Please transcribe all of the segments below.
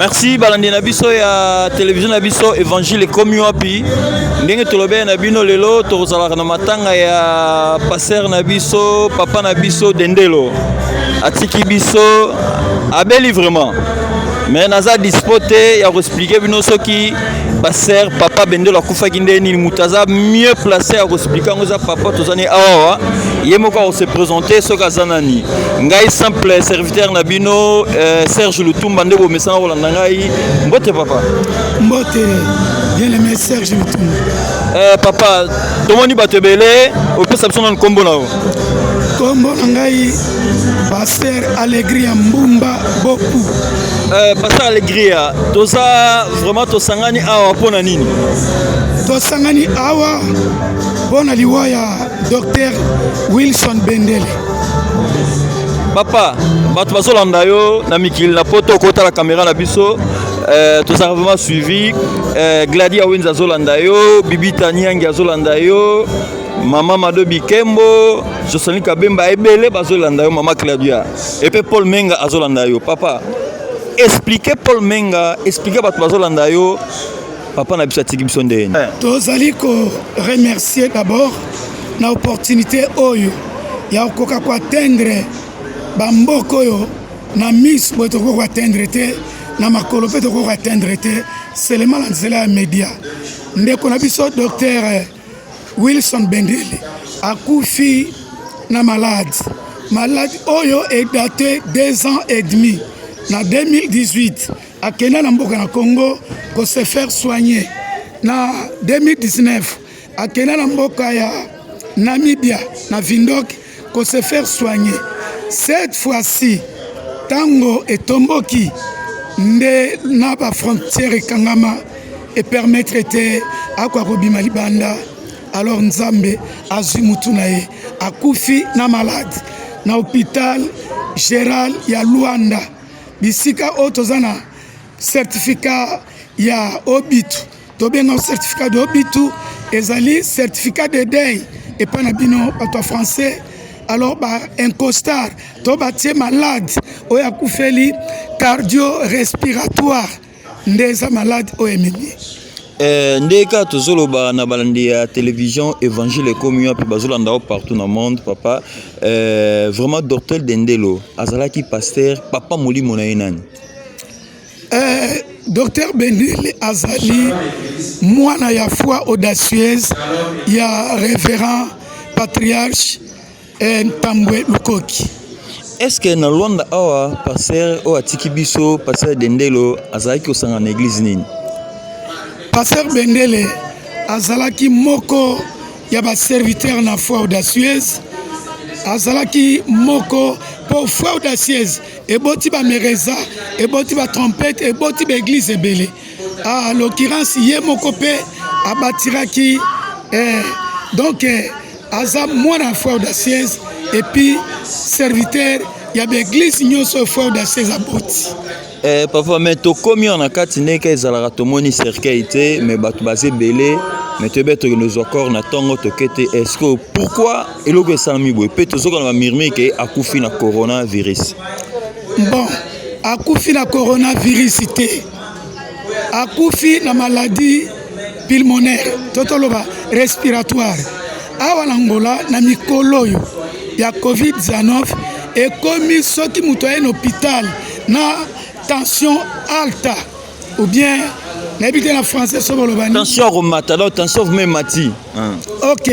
Merci balandi na biso ya télévision na biso Évangile ekomi wapi. Ndenge tolobeli na bino lelo, tokozalaka na matanga ya pasteur na biso, papa na biso Dendelo. Atiki biso, abeli vraiment. Mais naza dispo te ya koexpliquer bino soki pasteur papa Bendelo akufaki nde nini. Moto aza mieux placé ya koexpliquer yango eza papa. Tozani awawa, ye moko akose présenter soki aza nani. Ngai simple serviteur na bino, Serge Lutumba, nde bomesana kolanda ngai. Mbote papa. Mbote, bien aimé Serge Lutumba. Papa, tomoni bato ebele, opesa biso nanu nkombo na yo. Nkombo na ngai pasteur Alegria Mbumba Bopu. Pasteur Alegria, toza vraiment tosangani awa mpo na nini? Tosangani awa mpo na liwa ya docteur Wilson Bendele. Papa, bato bazolanda yo na mikili na poto, okotala caméra na biso. Tozalaka vraiment suivi. Gladi Awenzi azolanda yo, Bibita Niangi azolanda yo, mama Mado Bikembo, Jocelyn Kabemba, ebele bazolanda yo, mama Claudia epe Paul Menga azolanda yo. Papa, explique Paul Menga, explique bato bazolanda yo, papa na biso atiki biso ndeni. Tozali koremercier d'abord na opportunité oyo ya kokoka koatteindre bamboka oyo na miso boye tokoki koatteindre te, na makolo mpe tokoki koatteindre te, seulement na nzela ya média. Ndeko na biso docteur Wilson Bendele akufi na malade, malade oyo edate 2 ans et demi. Na 2018 akenda na mboka na Congo kose faire soigner. Na 2019 akenda na mboka ya Namibia, na Windhoek, kose faire soigner. Cette fois-ci, ntango etomboki nde na bafrontière ekangama, epermettre te akoka kobima libanda. Alors Nzambe azwi mutu na ye, akufi na malade na hôpital général ya Luanda, bisika oyo toza na certificat ya óbito. Tobenga certificat de óbito, ezali certificat de deuil epai na bino bato ya français. Alors baincostar to batie malade oyo akufeli cardio respiratoire, nde eza malade oyo ememi. Nde kaka tozoloba na balandi ya télévision Évangile ekomi wapi, bazolanda yo partout na monde. Papa, vraiment docteur Dendelo azalaki pasteur, papa molimo na ye nani? Docteur Bendele azali mwana ya Foi Audacieuse ya révérend patriarche Ntambwe Lukoki. Est ce que na Lwanda awa, pasteur oyo atiki biso, pasteur Dendelo, azalaki kosanga na église nini? Pasteur Bendele azalaki moko ya baserviteur na Foi Audacieuse. Azalaki moko mpo Foi Audacieuse eboti bamereza, eboti batrompete, eboti baeglise ebele. À l'occurrence, ye moko mpe abatiraki. Donc aza mwana ya Foi Audacieuse et puis serviteur ya baeglise nyonso oyo Foi Audacieuse aboti. Papa, mais tokomi awa na kati, ndenge ezalaka, tomoni cercueil te, mais bato baza ebele, mais toyebi tokende ozwa corps na ntongo, toke te. Est ce que pourquoi eloko esalami boye? Mpe tozoka na bamurmure ke akufi na coronavirus. Bon, akufi na coronavirus te, akufi na maladie pulmonaire to toloba respiratoire. Awa na Ngola, na mikolo oyo ya COVID-19, ekomi soki moto aye na hôpital na tension alta ou bien nayebi te na français so boloba. Tension akomata, donc tension vraiment emati. Ok,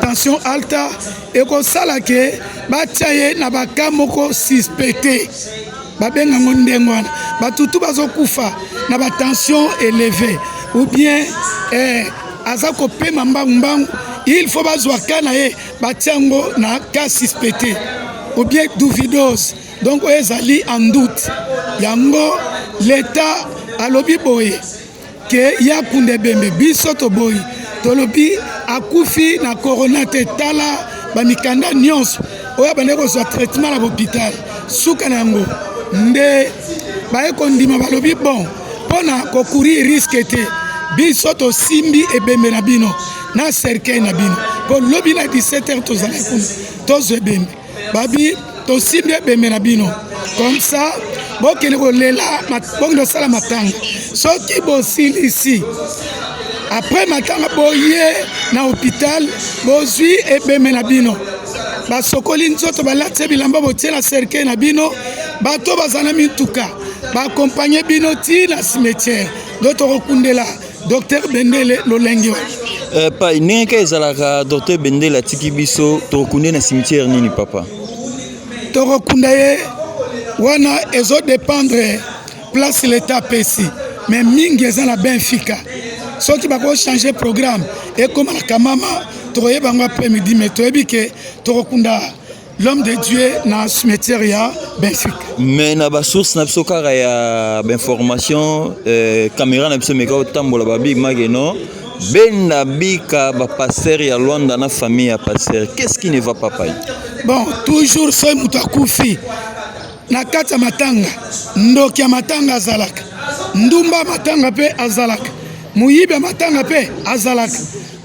tension alta ekosala ke batia ye na baka moko suspecté, babenga yango ndenge wana. Batutu bazokufa na batension élevé ou bien aza kopema mbangu mbangu, il faut bazwa ka na ye, batia yango na cas suspecté ou bien duvidose, donc oyo ezali en doute. Yango l'État alobi boye ke ya kunda ebembe. Biso toboyi, tolobi akufi na corona te. Tala bamikanda nyonso oyo abandaki kozwa traitement na bahôpital. Suka na yango nde baye kondima, balobi bon, mpo na kocourir risque te, biso tosimbi ebembe na bino na cercueil na bino, mpo lobi na 17 heures tozala kuna, tozwa ebembe. Babi tosimbi ebembe na bino, comme ça Bokende kolela, bokende kosala matanga. Soki bosilisi après matanga, boye na hôpital, bozwi ebembe na bino, basokoli nzoto, balati bilamba, botie na cercueil na bino. Bato baza na mituka baaccompagner bino ti na cimetière. Do tokokundela docteur Bendele lolenge wana. Pa ndenge kaka ezalaka, docteur Bendele atiki biso, tokokunde na cimetière nini, papa? Tokokunda ye wana ezodépendre place l'État apesi, mais mingi eza na Benfica. Soki bakochanger programme, ekóma na Kamama, tokoyeba yango après midi, mais toyebi ke tokokunda l'homme de Dieu na cimetière ya Benfica. Mais na basource na biso kaka ya bainformation, caméra na biso meka otambola, babi makeno benda bika bapasteur ya Lwanda na famille ya pasteur. Qu'est-ce qui ne va pas, pai? Bon, toujours soki moto akufi na kati ya matanga, ndoki ya matanga azalaka, ndumba ya matanga mpe azalaka, moyibi ya matanga mpe azalaka,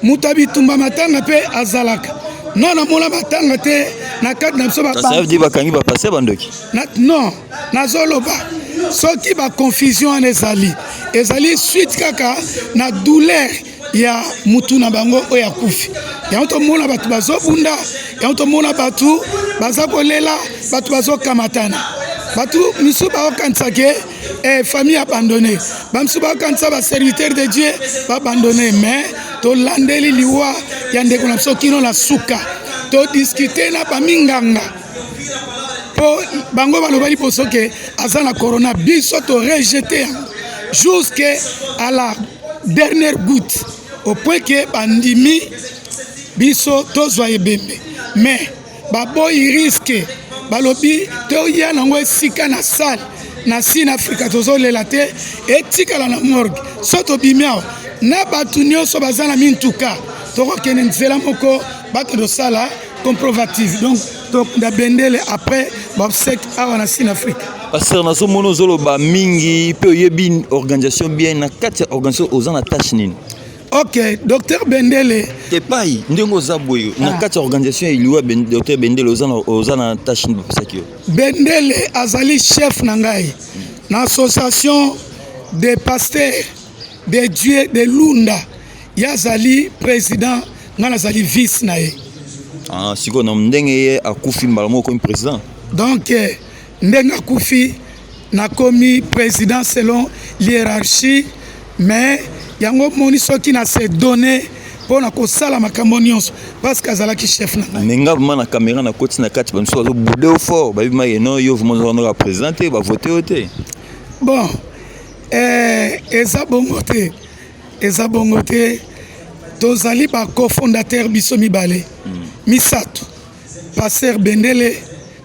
moto ya bitumba matanga mpe azalaka. Non, namona matanga te na kati na biso. Ça veut dire bakangi bapasteur bandoki? Non, nazoloba soki baconfusion wana ezali suite kaka na douleur ya mutu na bango oyo akufi. Yango tomona bato bazobunda, yango tomona bato baza kolela, bato bazokamatana, bato misusu baokanisa ke famille abandonné, bamisusu baokanisa baserviteur de Dieu baabandonné. Mais tolandeli liwa ya ndeko na biso kino na suka, todiscuter na baminganga mpo bango baloba liboso ke aza na corona. Biso torejeter yango jusque à la dernière goutte, au point ke bandimi biso tozwa ebembe, mais baboyi risque, balobi toya nango esika na salle na Sine Afrika. Tozolela te, etikala na morgue. So tobimi awa na bato nyonso baza na mintuka, tokokende nzela moko, bakende kosala comprovative. Donc tokunda Bendele après baobsèques awa na Sine Afrika. Pasteur, nazomona ozoloba mingi mpe oyebi organisation bien. Na kati ya organisation, oza na tâche nini? Ok, docteur Bendele. Epai ndenge oza boye na kati ya organisation ya liwa docteur Bendele, oza na tâche nini bapesaki yo? Bendele azali chef na ngai na Association des pasteurs de Dieu de Lunda. Ye azali président, ngai nazali vice na ye. Ah, sikoyo na ndenge ye akufi, mbala moko okomi président? Donc ndenge akufi, nakomi président selon l'hiérarchie. Mais yango moni soki na se donné mpo na kosala makambo nyonso parce que azalaki chef na ngai. Mais nga vraiment na caméra na koti na kati, bamisu bazobouder yo fort, bayebi make no yo vraiment ozalaka président te, bavote yo te. Bon, eza bongo te, eza bongo te. Tozali bacofondateur biso mibale, misato: pasteur Bendele,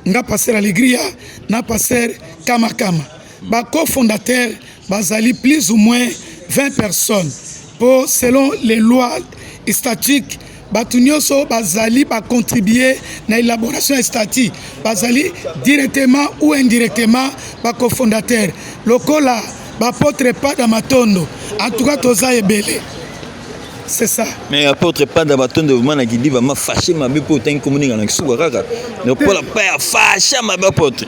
nga pasteur Alegria na pasteur Kamakama. Bacofondateur bazali plus ou moins 20 personnes, po selon les lois statiques, bato nyonso bazali bacontribuer na élaboration ya statut bazali directement ou indirectement bacofondateur, lokola baapôtre Pada Matondo. En tout cas toza ebele, c'est ça. Mais apôtre Pada Matondo vraiment na kidi vraiment fâché mabe mpo otangi komoninga na kisuka kaka lokola pa ya fâché mabe apôtre.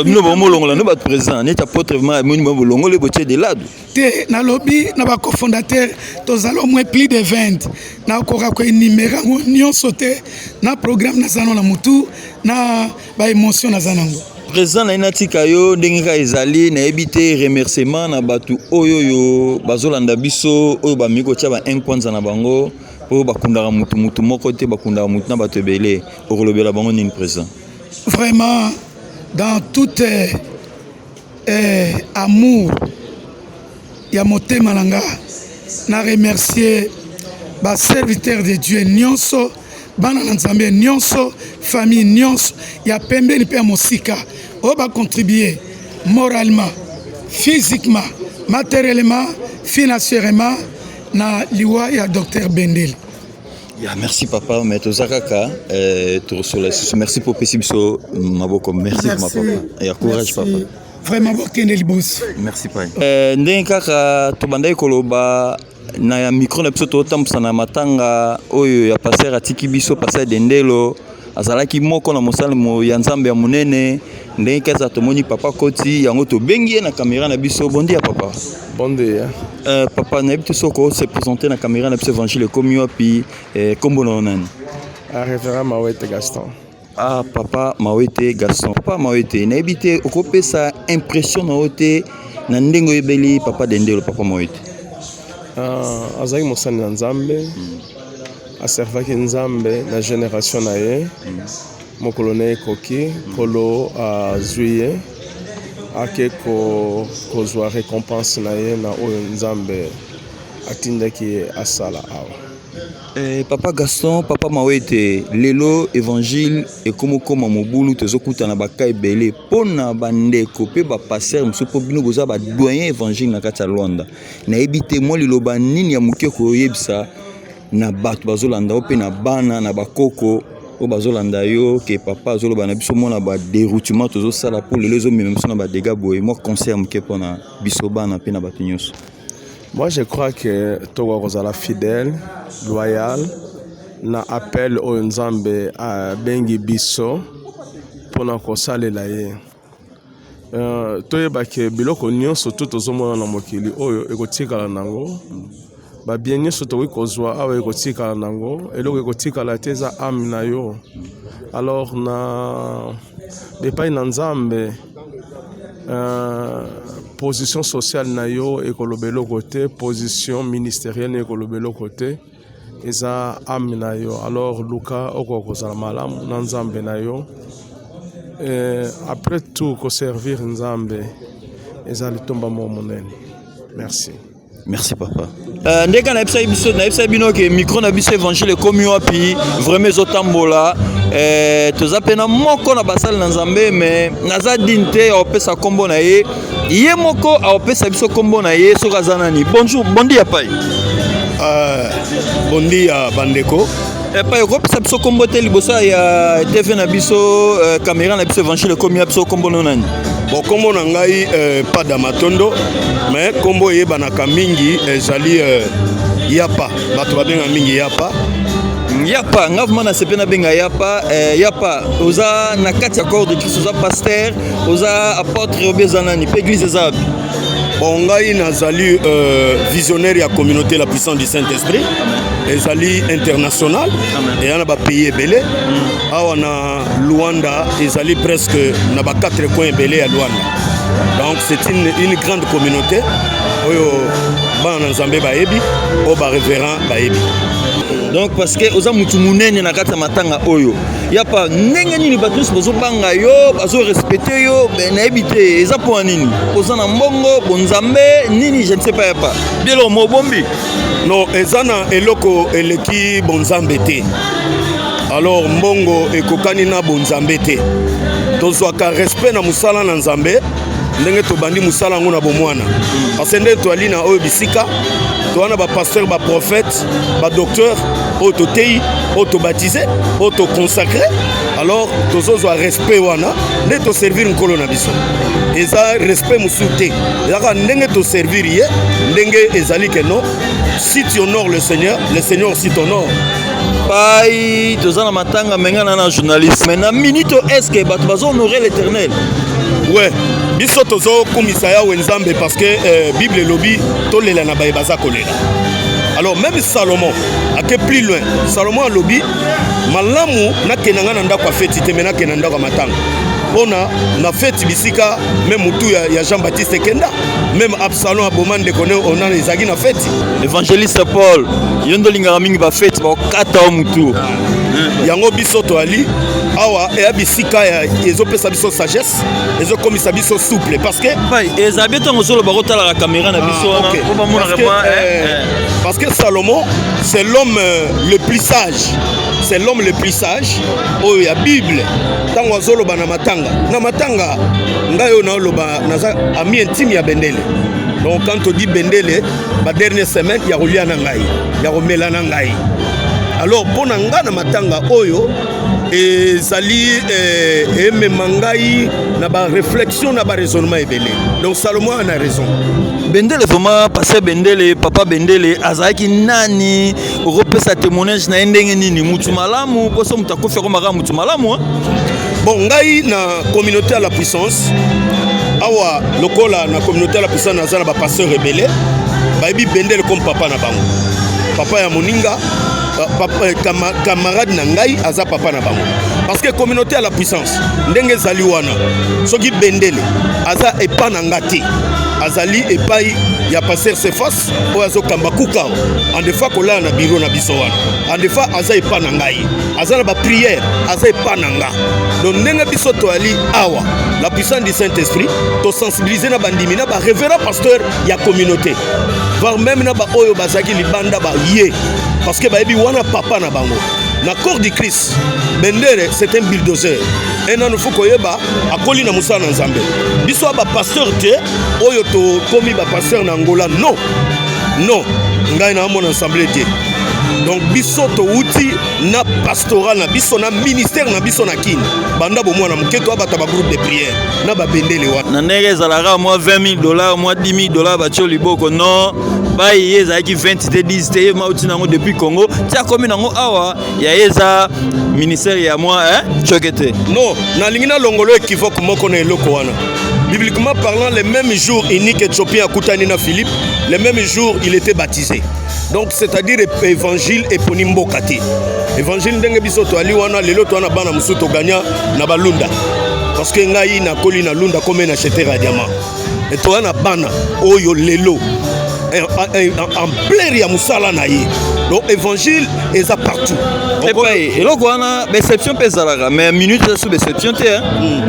Bino bomolongola no bato président neti apôtre vraiment moni bolongoli, botie de lado. Te, nalobi na bacofondateur tozali au moins plus de 20. Nakoka koénumérer yango nyonso te na programme naza no na motu na baémotion naza nango. Président na ye, natika yo ndenge kaka ezali. Nayebi te, remerciement na bato oyo bazolanda biso, oyo bamiki kotia ba 1 kwanza na bango, oyo bakundaka mutu mutu moko te, bakundaka mutu na bato ebele, okolobela bango nini, président? Vraiment, dans toute amour ya motema na nga, na remercier baserviteur de Dieu nyonso, bana na Nzambe nyonso, famille nyonso ya pembeni mpe ya mosika oyo bacontribuer moralement, physiquement, matériellement, financièrement na liwa ya docteur Bendele. Ya, merci papa, mais toza kaka tokosola lisusu. Merci mpo opesi biso maboko. Merci, merci papa. Ya courage, papa. Vraiment, bokende liboso. Merci pai. Ndenge kaka tobandaki koloba na ya micro na biso, totambusa na matanga oyo ya pasteur atiki biso, pasteur Dendelo. Azalaki moko na mosali ya Nzambe ya monene. Ndenge kaza tomoni papa koti yango, tobengi ye na caméra na biso. Bon dia, papa. Bon dia. Papa, nayebi te soki se présenter na caméra na biso Évangile ekomi wapi. Kombo na yo nani? Révérend Mawete Gaston. Ah, papa Mawete Gaston. Papa Mawete, nayebi te okopesa impression na yo te na ndenge oyebeli papa Dendelo, papa Mawete. Azalaki mosali na Nzambe, aservaki Nzambe na génération na ye. Mokolo na ye ekoki, Nkolo azwi ye, ake kozwa récompense na ye na oyo Nzambe atindaki ye asala awa. Papa Gaston, papa Mawete, lelo Évangile ekomokoma mobulu, tozokutana baka ebele mpona bandeko mpe bapasteur mosusu, mpo bino boza badoyen évangile na kati ya Lwanda. Nayebi te mwa liloba nini ya moke koyebisa na bato bazolanda yo mpe na bana na bakoko oyo bazolanda yo, ke papa azoloba na biso mona badéroutement tozosala mpo lelo ezomema biso na badégâts boye. Mwa conseil ya moke mpona biso bana mpe na bato nyonso. Moi, je crois que tokoka kozala fidèle, loyal na appel oyo Nzambe abengi biso mpona kosalela ye. Toyeba ke biloko nyonso to tozomona na mokili oyo ekotikala nango, babiens nyonso tokoki kozwa awa ekotikala nango, eloko ekotikala te eza âme na yo. Alors na epai na Nzambe, position sociale na yo ekoloba eloko te, position ministérielle na ekoloba eloko te, eza âme na yo. Alors luka okoka kozala malamu na Nzambe na yo. Après tout, koservir Nzambe eza litomba moko monene. Merci. Merci, papa. Ndenge nayebisaki biso, nayebisaki bino ke micro na biso Évangile ekomi wapi vraiment ezotambola. Toza mpe na moko na basali na Nzambe, mais naza digne te aopesa nkombo na ye. Ye moko aopesa biso nkombo na ye soki aza nani. Bonjour, bon dia, pai. Bon dia, bandeko. Pai, okopesa biso nkombo te liboso ya TV na biso, caméra na biso Évangile ekomi ya biso? Nkombo no nani? Bon, nkombo na ngai Pada Matondo, mais nkombo eyebanaka mingi ezali Yapa. Bato babenga mingi Yapa. Yapa, nga vraiment nasepe nabenga Yapa. Yapa, oza na kati ya Corps de Christ, oza pasteur, oza apôtre, obi eza nani mpe église eza wapi? Bon, ngai nazali visionnaire ya communauté La Puissance du Saint-Esprit. Ezali international, eya na bapays ebele. Awa na Luanda ezali presque na ba quatre coins ebele ya Luanda. Donc c'est une grande communauté oyo bana na Nzambe bayebi, oyo barévérend bayebi. Donc parce que oza mutu monene na kati ya matanga oyo, Yapa, ndenge nini bato nyonso bazobanga yo, bazorespecte yo? Nayebi te eza mpo ya nini, oza na mbongo, bonzambe, nini, je ne sais pas. Yapa, bieloko mo obombi. Non, eza na eloko eleki bonzambe te. Alors mbongo ekokani na bonzambe te. Tozwaka respect na mosala na Nzambe ndenge tobandi mosala yango na bomwana, parce que nde toali na oyo bisika toza na bapasteur, baprophète, badocteur oyo toteyi, oyo tobaptize, oyo toconsacre. Alors tozozwa respect wana nde toservir Nkolo na biso. Eza respect mosusu te, eza kaka ndenge toservir ye. Ndenge ezali ke non, si tu honores le Seigneur, le Seigneur aussi t'honore. Pai, toza na matanga, me nga na journaliste, mais na minute, est ce que bato bazohonore l'Éternel? Ouais, biso tozokumisa Yawe Nzambe parce que Bible elobi tolela na baye baza kolela. Alors même Salomon ake plus loin. Salomon alobi malamu nakende nga na ndako ya feti te, me nakende na ndako ya matanga, mpona na feti bisika même mutu ya Jean Baptiste ekenda, même Absalom aboma ndeko ne onana, ezalaki na feti. Évangéliste Paul, yo nde olingaka mingi bafeti, bakokata yo mutu. Yango biso toali awa, eya bisika ezopesa biso sagesse, ezokomisa biso souple, parce que Pai, eza bien ntango ozoloba kotalaka caméra na biso wana po bamonaka. Parce que Salomon, c'est l'homme le plus sage, c'est l'homme le plus sage oyo ya Bible. Ntango azoloba na matanga, na matanga ngai oyo naoloba, naza ami intime ya Bendele. Donc quand on dit Bendele, ba dernière semaine ya kolia na ngai, ya komela na ngai. Alors mpo na ngai, na matanga oyo Ezali eh, emema ngai na ba réflexion, na ba raisonnement ebele. Donc Salomon a raison. Bendele, vraiment, pasteur Bendele, papa Bendele azalaki nani? Okopesa témoignage na ye ndenge nini? Mutu malamu, mposo moto akufi akomaka mutu malamu, hein? Bon, ngai na communauté ya la puissance awa, lokola na communauté ya la puissance naza na bapasteur ebele, bayebi Bendele comme papa na bango, papa ya moninga, papa, camarade na ngai aza papa na bango, parce que communauté ya la puissance ndenge ezali wana, soki Bendele aza epa na nga te, azali epai ya pasteur Cefas oyo azokamba Kukao. Andefa kolala na biro na biso wana, andefa aza epa na ngai, aza na baprière, aza epa na nga. Donc ndenge biso toyali awa, la puissance du Saint Esprit, tosensibilize na bandimi, na barévérend pasteur ya communauté, voire même na baoyo bazalaki libanda baye, parce que bayebi wana papa na bango na corps du Christ. Bendele, c'est un bulldozer e nanu fu koyeba akoli na mosala na Nzambe. Biso ya bapasteur te oyo tokomi bapasteur na Angola, non, non, ngai naamona assemblée te. Donc biso towuti na pastoral na biso, na ministère na biso na Kini, banda bomwana moke toabata bagroupe de prière na babendele wana. Na ndenge ezalaka mwa 20 000 $, mwa 10 000 $ batie liboko, non, bai ye ezalaki 20 te, 10 te. Ye mauti nango depuis Congo ti akomi nango awa, ya ye eza ministère ya mwa tioke te. Non, nalingi nalongolo équivoque moko na eloko wana. Bibliquement parlant, le même jour eunuque éthiopien akutani na Philippe, le même jour il était baptisé. Donc c'est-à-dire évangile eponi mboka te. Évangile, ndenge biso toali wana lelo, toa na bana mosusu toganya na balunda, parce que ngai nakoli na Lunda, komi na cheter ya diamant. Toya na bana oyo lelo ampleur ya mosala na ye. Donc évangile eza partout. Epai eloko wana, baexception mpe ezalaka, mais minute eza so baexception te.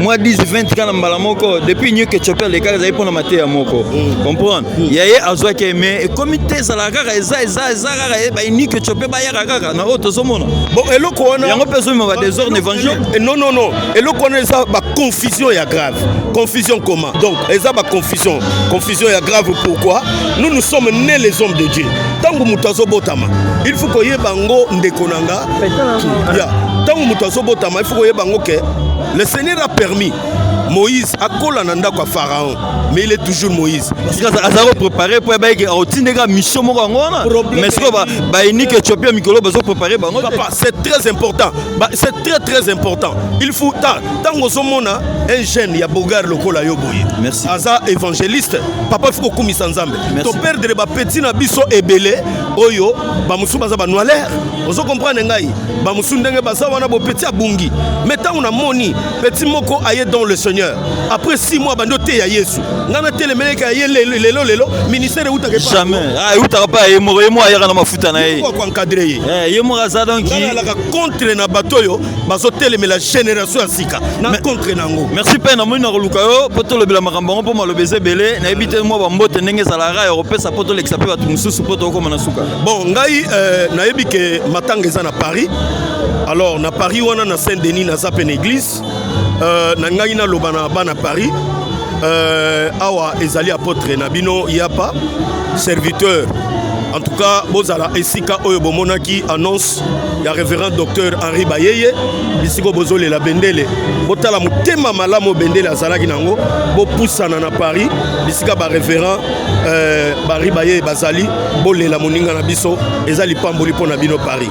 Mwa 10 20 kaka na mbala moko depuis eunuque éthiopien alekaka, ezali mpona mateya moko comprendre ya ye azwaki, mais ekomi te, ezalaka kaka, eza kaka baeunuque éthiopien bayaka kaka na oyo tozomona. Bon, eloko wana yango mpe ezomema badésordre évangile. Non, non, non, eloko wana eza baconfusion ya grave. Confusion comment? Donc eza baconfusion, confusion ya grave. Pourquoi? Nous, nous sommes nés les hommes de Dieu. Ntango moto azobotama, il faut koyeba yango, ndeko na nga ya. Ntango moto azobotama, il faut koyeba yango ke le Seigneur a permis Moïse akola na ndako ya Pharaon, mais il est toujours Moïse. Parce que aza kopréparé mpo abayeke aotindeka mission moko yango wana, mais sikoyo baeunuque éthiopien mikolo bazopréparé bango. Papa, c'est très important, c'est très très important. Il faut ntango ozomona un jeune ya bogar lokola yo boye, Merci. aza évangéliste, papa, faut kokumisa Nzambe. Toperdre bapeti na biso ebele oyo bamosusu baza banoilere, ozo comprendre ngai, bamosusu ndenge baza wana, bopeti abungi. Mais ntango namoni petit moko aye dans le Seigneur, après 6 mois bandi oteya Yesu, ngai natelemeleka ye lelo lelo, ministère eutaka jamais. Eutaka mpa ye moko, ye moko ayaka na mafuta na ye. Koencadre ye. Ye moko aza donc ngai nalaka contre na bato oyo bazotelemela génération ya sika, na contre nango. Merci mpe namoni na koluka yo mpo tolobela makambo yango, mpo maloba eza ebele. Nayebi te mwa bambote ndenge ezalaka ya kopesa mpo tolekisa mpe bato mosusu mpo tokokoma na suka. Bon, ngai nayebi ke matanga eza na Paris. Alors na Paris wana, na Saint Denis, naza mpe na église. Na ngai naloba na bana Paris, awa ezali apôtre na bino yapa serviteur. En tout cas, bozala esika oyo bomonaki annonce ya révérend docteur Henri Bayeye, bisika bozolela Bendele, botala motema malamu Bendele azalaki nango. Bopusana na Paris, bisika barévérend Henri Bayeye bazali, bolela moninga na biso. Eza lipamboli mpo na bino Paris.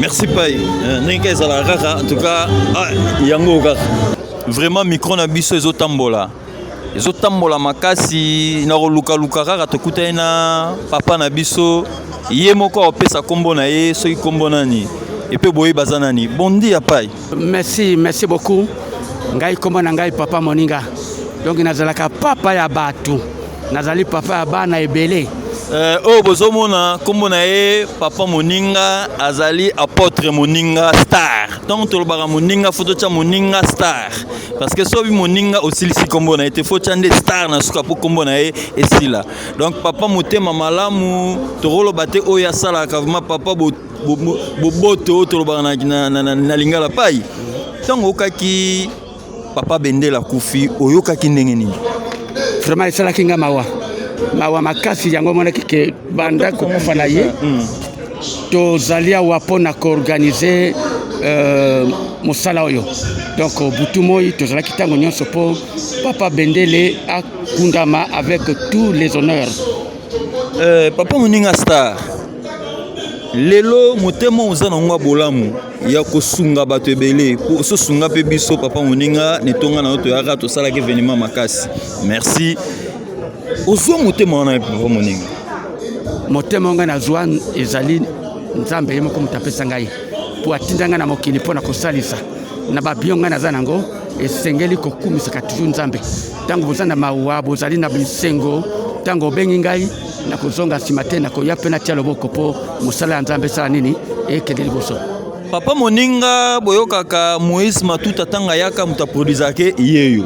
Merci pai. Ndenge ezalaka kaka, en tout cas, ah, yango kaka vraiment micro na biso ezotambola, ezotambola makasi na kolukaluka kaka. Tokutani na papa na biso, ye moko akopesa nkombo na ye, soki nkombo nani epe boye baza nani. Bondi ya pai. Merci, merci beaucoup. Ngai nkombo na ngai papa Moninga. Donc nazalaka papa ya bato, nazali papa ya bana ebele. Oyo bozomona, nkombo na ye papa Moninga, azali apôtre Moninga Star. Ntango tolobaka Moninga, faut totya Moninga Star, parce que soki Moninga osilisi nkombo na ye te, faut tya nde Star na suka mpo nkombo na ye esila. Donc papa motema malamu, tokoloba te oyo asalaka vraiment papa boboto oyo tolobaka na lingala pai. Ntango okaki papa Bendele akufi, oyokaki ndenge nini? Vraiment, esalaki nga mawa, mawa makasi. Yango omonaki ke banda kokufa na ye, tozali awa mpo na koorganiser. mosala oyo. Donc butu moi tozalaki ntango nyonso mpo papa Bendele akundama avec tous les honneurs. Papa Moninga Star, lelo motema oza nango ya bolamu ya kosunga bato ebele, po ososunga mpe biso. Papa Moninga, netonga na yo, toyaka, tosalaki événement makasi. Merci. Ozwa motema wana, papa Moninga? Motema ngai nazwa ezali Nzambe ye moko moto apesa ngai, mpo atinda ngai na mokili mpo na kosalisa na babio. Ngai naza nango, esengeli kokumisaka toujours Nzambe. Ntango boza na mawa, bozali na bisengo, ntango obengi ngai, nakozonga nsima te, nakoya mpe natia loboko mpo mosala ya Nzambe esala nini? Ekende liboso. Papa Moninga, boyokaka Moïse Matuta, ntango ayaka, moto aproduisaka yeyo.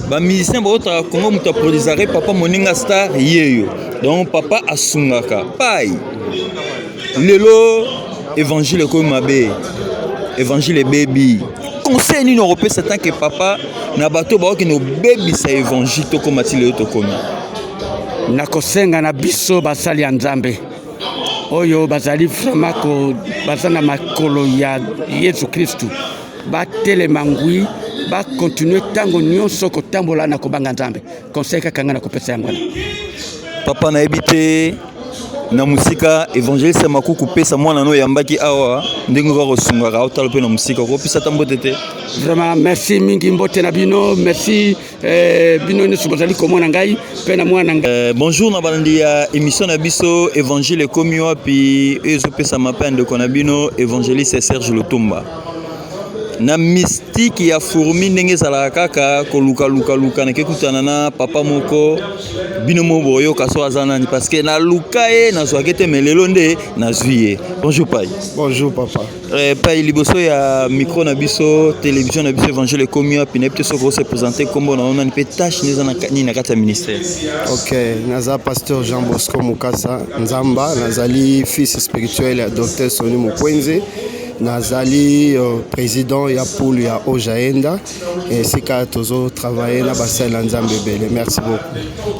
Bamusicien baotaka Congo, moto aproduisaka papa Moninga Star yeyo. Donc papa asungaka pai. Lelo évangile ekomi mabe, évangile ebebi. Conseil nini okopesa tant que papa na bato baokende kobebisa évangile? Tokóma ti lelo tokomi. Nakosenga na biso basali ya Nzambe oyo bazali vraiment ko baza na makolo ya Yesu Kristu, batelema ngwi, bakontinue ntango nyonso kotambola na kobanga Nzambe. Conseil kaka ngai na kopesa yango wana. Papa, nayebi te na mosika, évangéliste Makuku, pesa mwana no oyambaki awa ndenge kaka kosungaka, otala mpe na mosika, okopesa ata mbote te? Vraiment merci mingi, mbote na bino, merci bino nyonso bozali komona ngai mpe na mwana ngai. Bonjour na balandi ya émission na biso Évangile ekomi wapi, oyo ezopesama mpe ya ndeko na bino évangéliste Serge Lutumba. Na mystique ya fourmi, ndenge ezalaka kaka kolukalukaluka, nake kutana na papa moko. Bino mo boyoka so aza nani, parce que naluka ye, nazwaki te, mais lelo nde nazwi ye. Bonjour pai. Bonjour papa. Pai, liboso ya micro na biso, télévision na biso Évangile ekomi wapi, nayebi te soki ose présente, nkombo na yo nani mpe tâche nde eza nini na kati ya ministère? Ok, naza pasteur Jean Bosco Mukasa Nzamba, nazali fils spirituel ya docteur Soni Mukwenze, nazali président ya poule ya Ojaenda, esika tozotravaille na basali na Nzambe ebele. Merci beaucoup.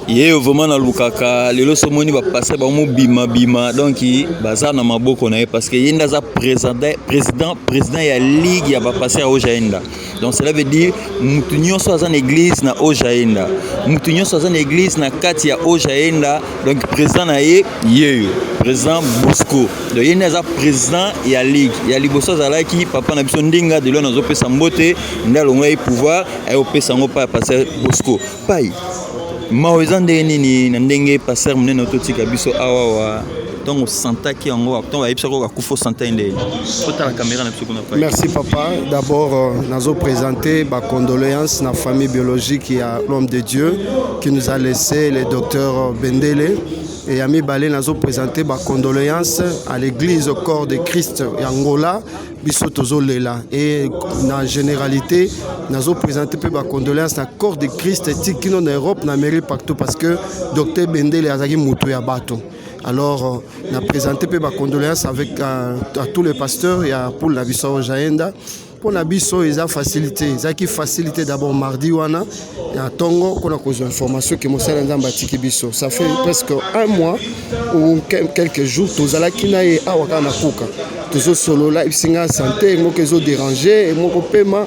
Ye vraiment nalukaka lelo, so omoni bapasteur bamobimabima, donc baza na maboko na ye, parce que ye nde aza président ya ligue ya bapasteur ya Ojaenda. Donc cela veut dire mutu nyonso aza na église na Ojaenda, mutu nyonso aza na église na kati ya Ojaenda, donc président na ye yeyo, président Bosco. Donc ye nde aza président ya ligue. Ya liboso azalaki papa na biso Ndinga de lo, nazopesa mbote, nde alongola ye pouvoir, ayopesa yango pa ya pasteur Bosco. Pai, mawa eza ndenge nini na ndenge pasteur monene ototika biso awawa? Ntango osantaki yango, ntango bayebisaki akufa, osanta ye ndenge? Otala caméra na biso kuna, pai. Merci papa. D'abord nazo présenter ba condoléances na famille biologique ya l'homme de Dieu qui nous a laissé, le docteur Bendele. Et ya mibale, nazo présenter ba condoléances à l'église Corps de Christ ya Angola, biso tozolela. Et na généralité, nazo présenter mpe ba condoléances na Corps de Christ ti kino na Europe, na Amérique, partout, parce que docteur Bendele azalaki moto ya bato. Alors na présenter mpe ba condoléances avec à tous les pasteurs ya poule na biso Jaenda. Mpo na biso eza facilité, ezalaki facilité d'abord mardi wana ya ntongo mpona kozwa information ke mosala ya Nzambe atiki biso. Ça fait presque un mois ou quelques jours tozalaki na ye awa kaka na kuka, tozosolola, ebisinga santé moko ezodérange moko pema,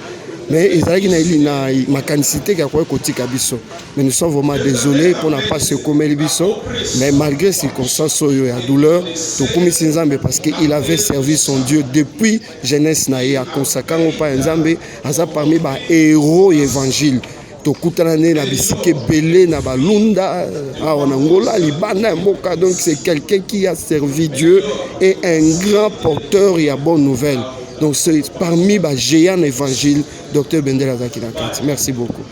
mais ezalaki na makanisi te ya koki kotika biso. Mais nous sommes vraiment désolés mpona mpasi ekomeli biso. Mais malgré circonstance oyo ya douleur, tokumisi Nzambe parce que il avait servi son Dieu depuis jeunesse na ye, akonsaka yango mpa ya Nzambe. Aza parmi bahéros ya évangile. Tokutana nde na bisika ebele, na balunda awa na Ngola, libanda ya mboka. Donc c'est quelqu'un qui a servi Dieu et un grand porteur ya bonne nouvelle. Donc c'est parmi bagéant na évangile, docteur Bendele azalaki na kati. Merci beaucoup.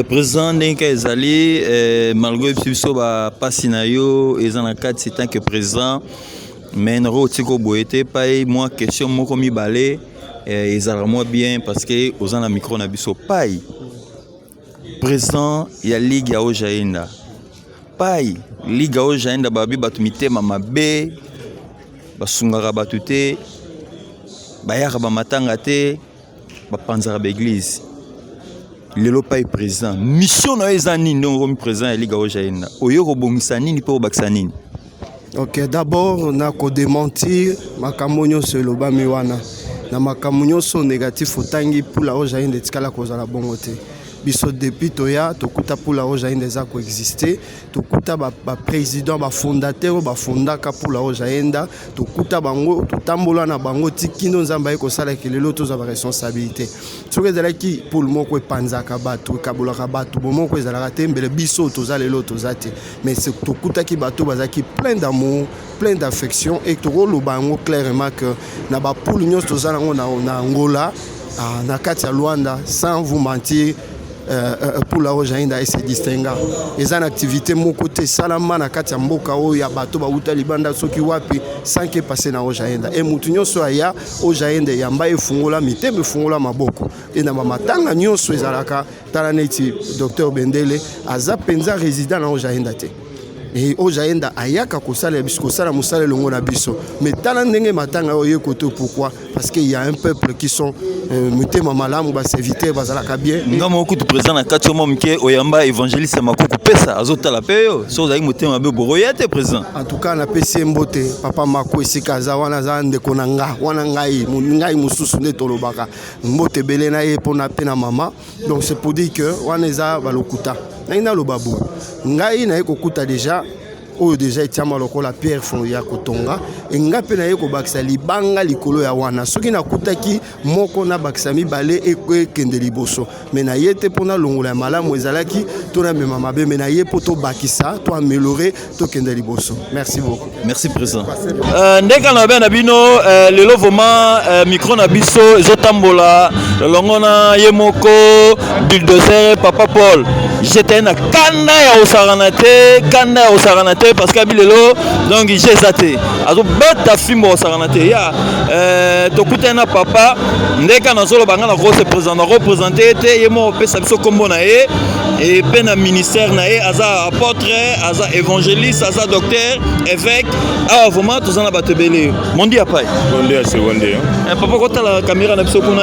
Président, ndenge ezali, malgré biso bapasi na yo eza na kati tant que président, mais nako otika boye te. Pai, mwa question moko mibale, ezalaka mwa bien parce que oza na micro na biso. Pai, président ya ligue ya Ojaenda, pai, ligue ya Ojaenda, babi bato mitema mabe, basungaka bato te, bayaka bamatanga te, bapanzaka baeglise. Lelo pai président, mission na yo eza nini? Ndenge okomi président ya ligue ya Ojaenda, oyo kobongisa nini mpe kobakisa nini? Ok, d'abord nakodémentir makambo nyonso elobami wana. Na makambo nyonso négatif otangi, Pula Ojainde etikala kozala bongo te. Biso depuis toya, tokuta Pula Ojainde eza koexiste. Tokuta baprésident, bafondateur oyo bafondaka Pula Ojaenda, tokuta bango, totambola na bango ti kino Nzambe aye kosalaka lelo tozwa baresponsabilité. Soki ezalaki pole moko epanzaka bato, ekabolaka bato, bomoko ezalaka te, mbele biso toza lelo toza te. Mais tokutaki bato bazalaki plein d'amour, plein d'affection, et tokoloba yango clairement que na bapoule nyonso toza nango na Angola, na kati ya Luanda, sans vous mentir, Pula Ojainda ese distinga. Eza na activité moko te esalama na kati ya mboka oyo ya bato bauta libanda soki wapi sans que passe na Ojaenda. E mutu nyonso aya Ojaenda, eyamba, efungola mitema, efungola maboko. E na bamatanga nyonso ezalaka, tala neti docteur Bendele aza mpenza résident na Ojaenda te. E Ojaenda ayaka kosala biso, kosala mosala elongo na biso. Mais tala ndenge matanga oyo ye kote. Pourquoi? Parce qu'il y a un peuple qui sont motema malamu, baserviteur bazalaka bien. Nga moko kutu président na kati yo mwa moke, oyamba évangéliste Makuku pesa azotala mpe yo. So ozalaki motema mabe, bokoya te, président. En tout cas, napesi ye mbote, papa Mako, esika aza wana. Aza ndeko na nga wana, ngai mosusu nde tolobaka. Mbote ebele na ye mpona mpe na mama. Donc c'est pour dire que wana eza balokuta. Ndenge naloba boye, ngai naye kokuta déjà oyo déjà etiama lokola pierre fond ya kotonga. Enga mpe naye kobakisa libanga likolo ya wana. Soki nakutaki moko, nabakisa mibale, ekende liboso. Me naye te mpo nalongola ya malamu ezalaki to namema mabe, me naye mpo tobakisa, to améliorer, tokende liboso. Merci beaucoup. Merci, président. Ndenge na na bino, lelo vraiment micro na biso ezotambola elongo na ye moko bulldozer, papa Paul. J'étais na kanda ya kosakana te, kanda ya kosakana te, parce que abi lelo donc je eza te, azobeta fimbo kosakana te ya tokutani na papa. Ndenge nazoloba, nga nakose présent, nakoprésente ye te, ye moko opesa biso nkombo na ye mpe na ministère na ye. Aza apôtre, aza évangéliste, aza docteur, évêque. Awa vraiment toza na bato ebele. Mondi ya pai. Bonde ya seconde. Papa, kotala caméra na biso kuna.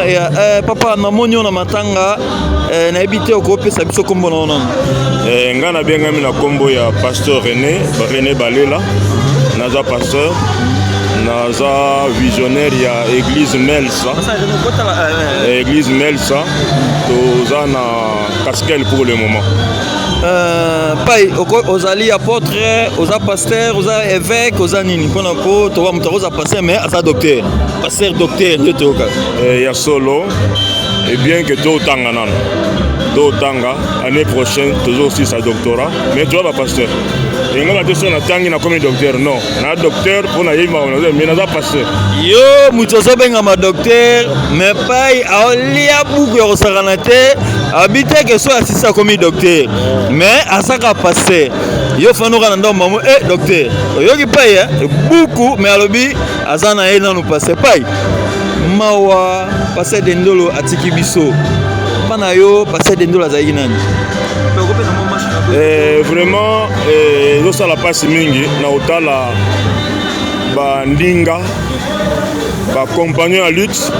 Papa, namoni yo na matanga, nayebi te okopesa biso nkombo na yo nano. Ngai nabengami na nkombo ya pasteur René, René Balela. Naza pasteur, naza visionnaire ya église Melsa, église Melsa. Toza na Casquel pour le moment. Pai, ozali apôtre, oza pasteur, oza évêque, oza nini? Mpona po toba moto akoza pasteur mais aza docteur, pasteur docteur nde toyoka. Ya solo, et bien que totanga nano, totanga, année prochaine tozosilisa doctorat. Mais toza bapasteur. Enga bate so natangi nakomi docteur? Non, na docteur mpo nayebi makambo naza, mais naza pasteur. Yo moto ozobengama docteur, mais pai aolia buku ya kosakana te. Abi te ke so asisi akomi docteur, mais azaka pasteur. Yo fanoka na ndako mamo e docteur, oyoki pai buku, mais alobi aza na ye nanu pasteur. Pai, mawa, pasteur Dendolo atiki biso. Mpa na yo, pasteur Dendolo azalaki nani? Vraiment ezosala mpasi mingi na kotala bandinga, bacompagnon ya lutte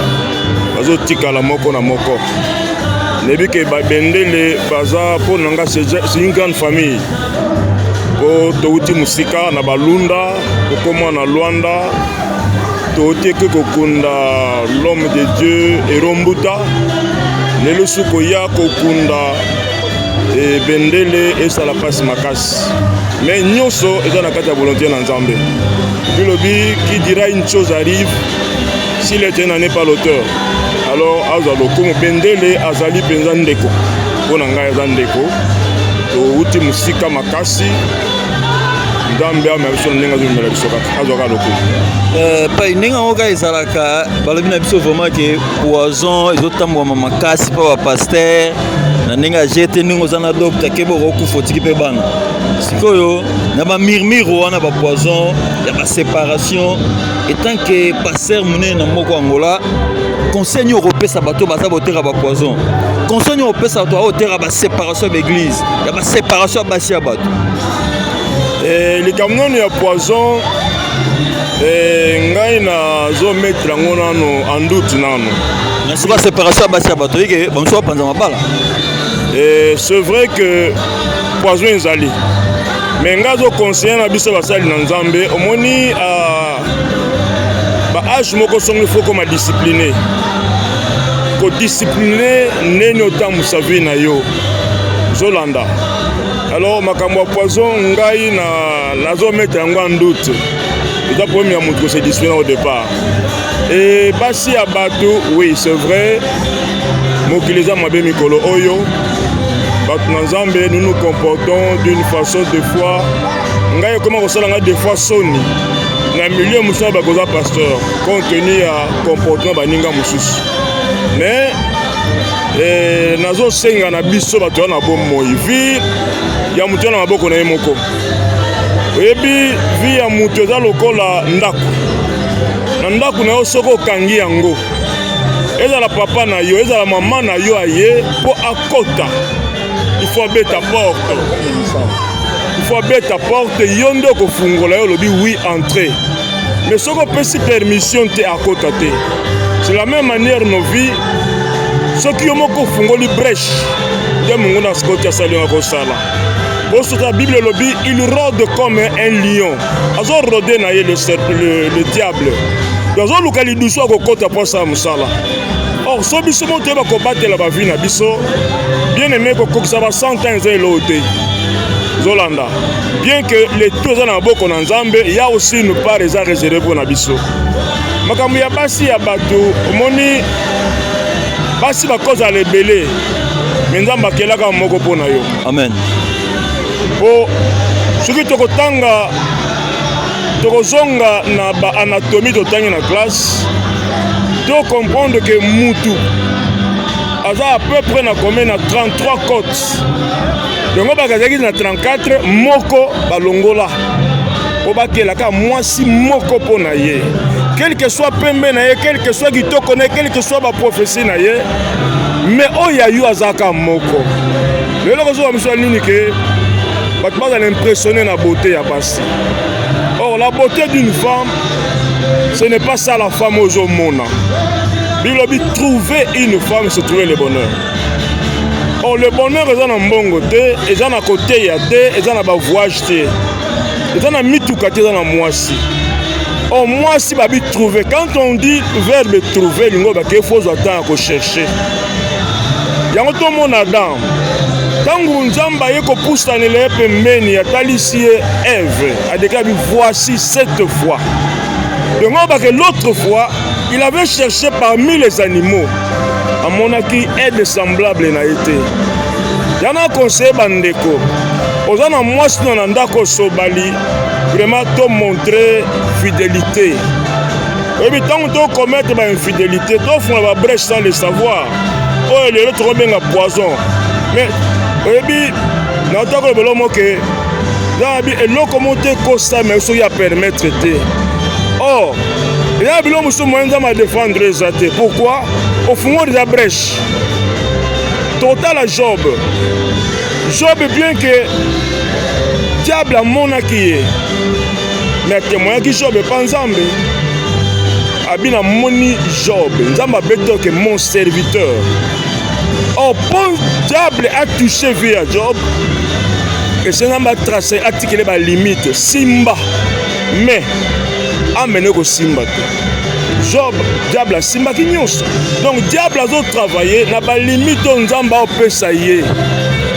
bazotikala moko na moko. Nayebi ke babendele baza mpo na nga, c'est une grande famille, po touti mosika na balunda, kokóma na Lwanda, toteki kokunda l'homme de Dieu Erombuta. Lelo su koya kokunda ebendele esala mpasi makasi, mais nyonso eza na kati ya volonté na Nzambe. Bilobi qui dira une chose arrive si l'Éternel n'en est pas l'auteur. Alors azwa lokumu. Bendele azali mpenza ndeko mpo na ngai, aza ndeko. Touti mosika makasi. Nzambe amema biso na ndenge azomemela biso kaka, azwaka lokumu. Pai, ndenge yango kaka ezalaka, balobi na biso vraiment ke poison ezotambwama makasi mpo bapasteur na ndenge aje te. Ndenge oza na docteur, ke bokokufa, otiki mpe bana. Sikoyo na bamurmure wana, bapoison ya baséparation, etant que pasteur monene na moko Angola, conseil nini okopesa bato baza boteka bapoison? Conseil nini okopesa bato baoteka baséparation ya baeglise, ya baséparation ya basi ya bato? Likambo nano ya poison, ngai nazomettre yango nano en doute nano. Soki séparation ya basi ya bato oyike, bamosusu bapanza mabala. C'est vrai que poison ezali, mais ngai azoconseille na biso basali na Nzambe, omoni ba Age moko songo, il faut koma discipline, kodiscipline ndeni otambusa vie na yo, ozolanda. Alors makambo ya poison, ngai nazomettre yango en doute. Eza problème ya moto kose discipline au départ. E basi ya bato, oui, c'est vrai, mokili eza mabe. Mikolo oyo, bato na Nzambe, nous nous comportons d'une façon, des fois ngai ekoma kosala ngai des fois soni na milieu mosusu na bakoza pasteur, compte tenu ya comportement baninga mosusu. Mais nazosenga na biso bato ya na bomoi, vie ya moto ya na maboko na ye moko. Oyebi, vie ya moto eza lokola ndako. Na ndako na yo, soki okangi yango, ezala papa na yo, ezala mama na yo, aye mpo akota, il faut abeta porte, il faut abeta porte. Yo nde okofungola ye, olobi: "Oui, entrez." Mais soki opesi permission te, akota te. C'est la même manière nos vies. Soki yo moko ofungoli brèche, nde monguna asikoti, asali yango, kosala bosota. Bible elobi: "Il rôde comme un lion." Azorôder na ye, le diable azoluka lidusu akokota mpo asala mosala. Or so biso mo toyeba kobatela bavie na biso. Bien aimé, kokokisa ba 100 ans eza eloko te, ozolanda. Bien que le tout eza na maboko na Nzambe, ya aussi une part eza réservé mpo na biso. Makambo ya basi ya bato, omoni, basi bakozala ebele, me Nzambe akelaka moko mpo na yo. Amen. Mpo soki tokotanga, tokozonga na baanatomie totangi na classe, tocomprendre ke mutu aza à peu près na combien? Na 33 côtes. Yango bakazalaki na 34, moko balongola mpo bakelaka mwasi moko mpo na ye. Quel que soit pembe na ye, quel que soit kitoko na ye, quel que soit baprophétie na ye, mais oyo ya yo azalaka moko. Lelo kozoba miso ya nini ke bato bazala impressionné na beauté ya basi? Or la beauté d'une femme, ce n'est pas ça. La femme ozomona, bilobi: "Trouver une femme, c'est trouver le bonheur." Or le bonheur eza na mbongo te, eza na koteya te, eza na bavoyage te, eza na mituka te, eza na mwasi. Or mwasi babi trouver, quand on dit verbe trouver, elingi bake fo ozwa temps ya kochercher yango. Tomona Adam, ntango Nzambe aye kopusanela ye pembeni, atalisi ye Eve, adéclaré: "Voici cette fois." Donc oyo bake, l'autre fois il avait cherché parmi les animaux, amonaki aide semblable na ye te. Yana conseiller bandeko, oza na mwasi no na ndako, osobali, vraiment tomontre fidélité. Oyebi, ntango tocommettre bainfidélité, tofunga babrèche sans le savoir, oyo lelo tokobenga poison. Mais oyebi, naotaka kolobela moke, eza eloko moko te ekosama soki ya permettre te. Or eza na biloko mosusu, moyen Nzambe adéfendre eza te. Pourquoi? Ofungoli eza brèche. Totala Job. Job, bien que diable amonaki ye, mais atémoignaki Job epa Nzambe. Abi: "Namoni Job." Nzambe abeti oke: "Mon serviteur." Or mpo diable atouche vie ya Job, ese Nzambe atrace, atikele balimite. Simba, mais amene kosimba te. Job, diable asimbaki nyonso. Donc diable azotravaille na balimite oyo Nzambe aopesa ye.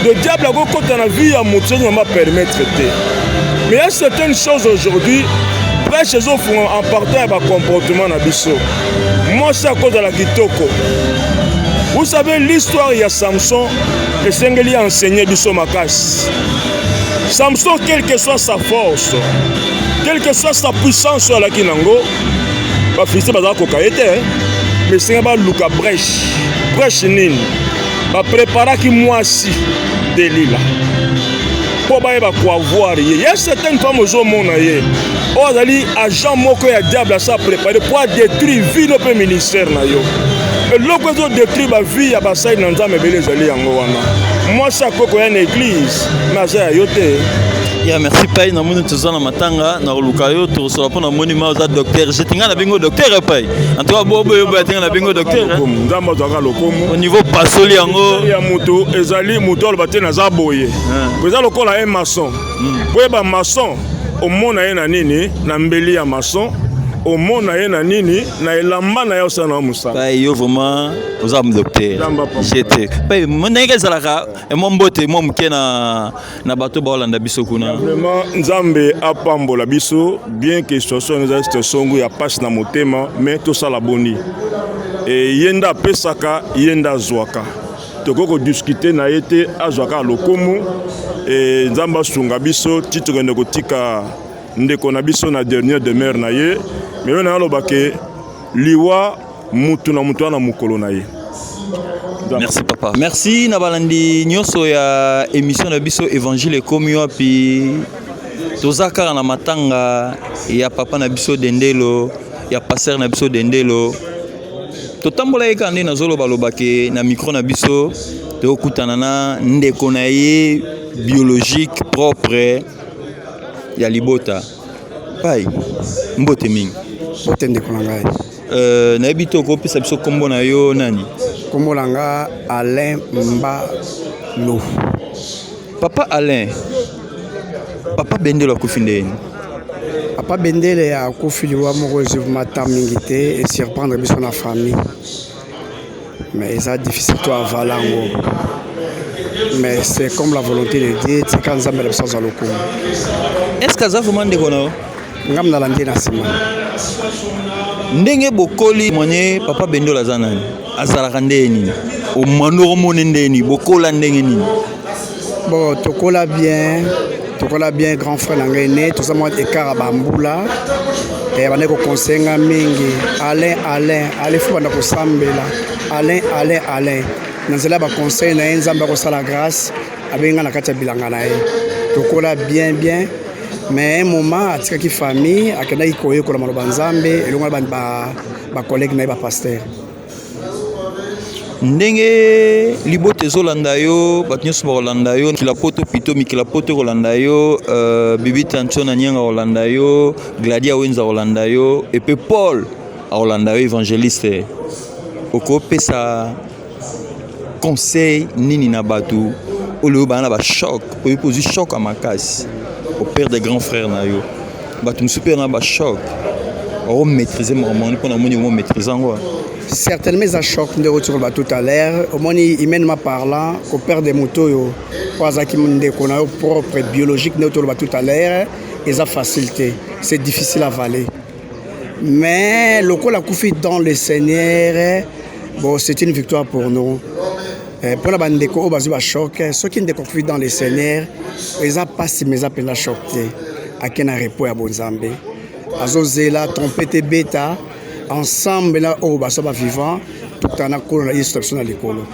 Le diable akokɔta na vie ya moto soki Nzambe apermettre te. Mais il y a certaines choses aujourd'hui, brèche ezofunga en partant ya bacomportement na biso. Mwasi akozala kitoko. Vous savez, l'histoire ya Samson esengeli enseigner biso makasi. Samson, quelle que soit sa force, quelle que soit sa puissance oyo alaki nango, bafilistin bazala koka ye te, mais esenga baluka brèche. Brèche nini? Bapreparaki mwasi Delila mpo bayeba koavoir ye. Ya certaine femme, ozomona ye, oyo azali agent moko ya diable, asa préparé mpo adétruire vie no mpe ministère na yo. Eloko ezodétruire bavie ya basali na Nzambe ebele ezali yango wana. Mwasi akoki koya na église, mais aza ya yo te. Ya, merci pai. Namoni toza na matanga na koluka yo, tokosola mpo namoni ma oza docteur. Jeti ngai nabengi docteur epai. En tout cas, boboyo boya te, ngai nabengi docteur. Nzambe azwaka lokomo. Au niveau pasoli yango. Ya moto ezali moto aloba te naza boye. Eza lokola ye maçon. Boyeba maçon, omona ye na nini? Na mbeli ya maçon. Omona ye na nini na elamba na ye osala na mosala. Pai yo vraiment oza docteur. Jete. Pai ndenge ezalaka mwa mbote mwa moke na na bato baolanda biso kuna. Vraiment Nzambe apambola biso bien que situation eza situation ya pasi na motema mais tosala boni. E ye nde apesaka ye nde azwaka. Tokoki kodiscute na ye te azwaka lokumu e Nzambe asunga biso ti tokende kotika ndeko na biso na dernière demeure na ye. Mais oyo naloba ke liwa mutu na mutu wana mokolo na ye. Merci papa. Merci na balandi nyonso ya émission na biso Évangile ekomi wapi. Toza kaka na matanga ya papa na biso Dendelo, ya pasteur na biso Dendelo. Totambola ye kaka nde nazoloba-loba ke na micro na biso tokutana na ndeko na ye biologique propre ya libota. Pai, mbote mingi. Mbote ndeko na ngai. Nayebi te okopesa biso kombo na yo nani? Kombo na nga Alain Mbalo. Papa Alain, Papa Bendele akufi ndeni? Papa Bendele akufi liwa moko ezwi temps mingi te e surprendre biso na famille. Mais eza difficile to avala yango. Mais c'est comme la volonté de Dieu, tika Nzambe na biso azwa lokumu. Est-ce que aza vraiment ndeko na yo? Ngam nalandi na nsima. Ndenge bokoli mone Papa Bendele aza nani? Azalaka ndenge nini? Omando omone ndenge nini? Bokola ndenge nini? Bon, tokola bien, tokola bien grand frère na ngai ne, toza mwa écart ya bambula. Eh, bandaki koconseille nga mingi Alain, Alain, Alain fo banda kosambela Alain, Alain, Alain. Na nzela ya baconseil na ye Nzambe akosala grâce, abengi nga na kati ya bilanga na ye. Tokola bien bien. Mais un moment atikaki famille, akendaki koyekola maloba Nzambe elongo na ba collègue na ye ba pasteur. Ndenge libota ezolanda yo, bato nyonso bakolanda yo, mikila poto pito mikila poto ekolanda yo, Bibi Tancho na Nyanga akolanda yo, Gladia Wenza akolanda yo, et puis Paul akolanda yo évangéliste. Okopesa conseil nini na bato oyo bana ba choc, oyo kozwi choc ya makasi, au père des grands frères na yo. Bato mosusu mpe na ba choc, o maîtriser makambo wana mpona moni o maîtriser yango. Certainement eza choc nde oti koloba tout à l'heure, omoni humainement parlant ko perdre moto oyo oyo azalaki ndeko na yo propre biologique nde oti koloba tout à l'heure, eza facile te, c'est difficile à avaler. Mais lokola akufi dans le Seigneur, bon c'est une victoire pour nous. Mpona bandeko oyo bazwi ba choc, soki ndeko akufi dans le Seigneur, eza pasi mais eza mpenza choc te. Ake na repos ya bonzambe, azozela trompette ebeta ensemble na oyo baso ba vivant, tokutana na nkolo na Yesu na biso na likolo.